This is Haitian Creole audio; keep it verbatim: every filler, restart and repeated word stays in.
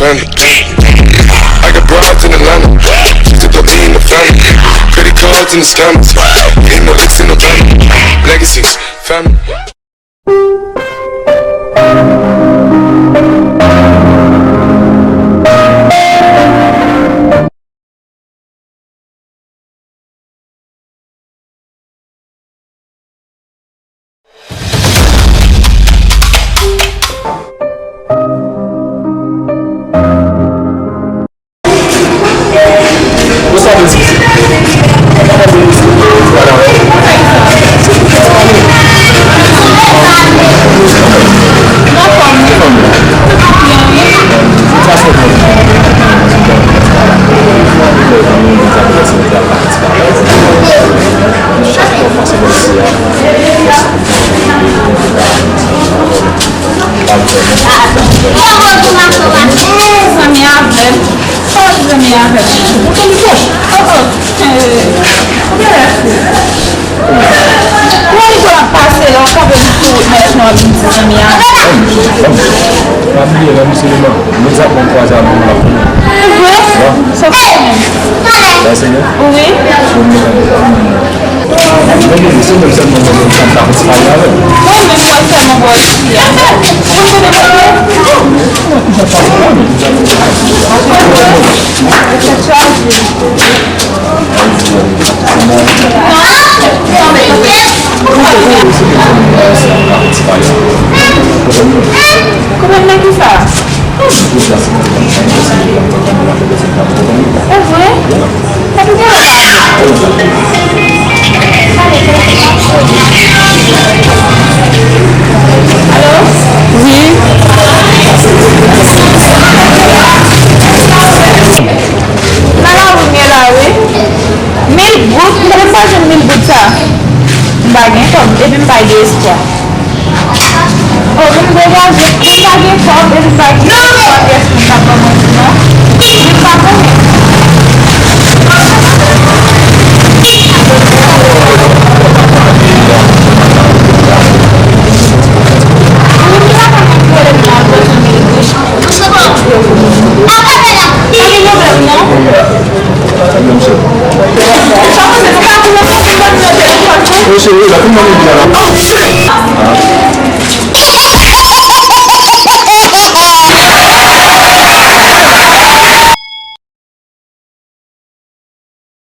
I got broads in Atlanta. She took the lean, the family. Credit cards and the scammers. Ain't no licks in the van. Legacies, family. Zanmi avè m. Fò zanmi avè m. Oh, oh. Mwen li konn ap pase la, w kanpe m sou wout mèt nou ap vin di zanmi a. Pa bliye, lè misye devan, nou t ap pran kwaze a moun la. Ou vre? Sa w fè menm? Wi. Mwen menm, se menm sèlman mwen menm k ap pale avè l. Mwen menm, mwen sèlman wè l. Ou konnen mwen ye? Tèt chaje. Konprann nan kisa? E vre? Sa tou gen lòt avan. Alo? Wi. Nan lari m ye la, wi. Mil goud, m pa jwenn mil goud sa. M pa gen kòb, epi m pa gen espwa. O, pou m degaje, pou m pa gen kòb, epi m pa gen espwa, pyès moun pa ban mwen non. Men m pa konnen.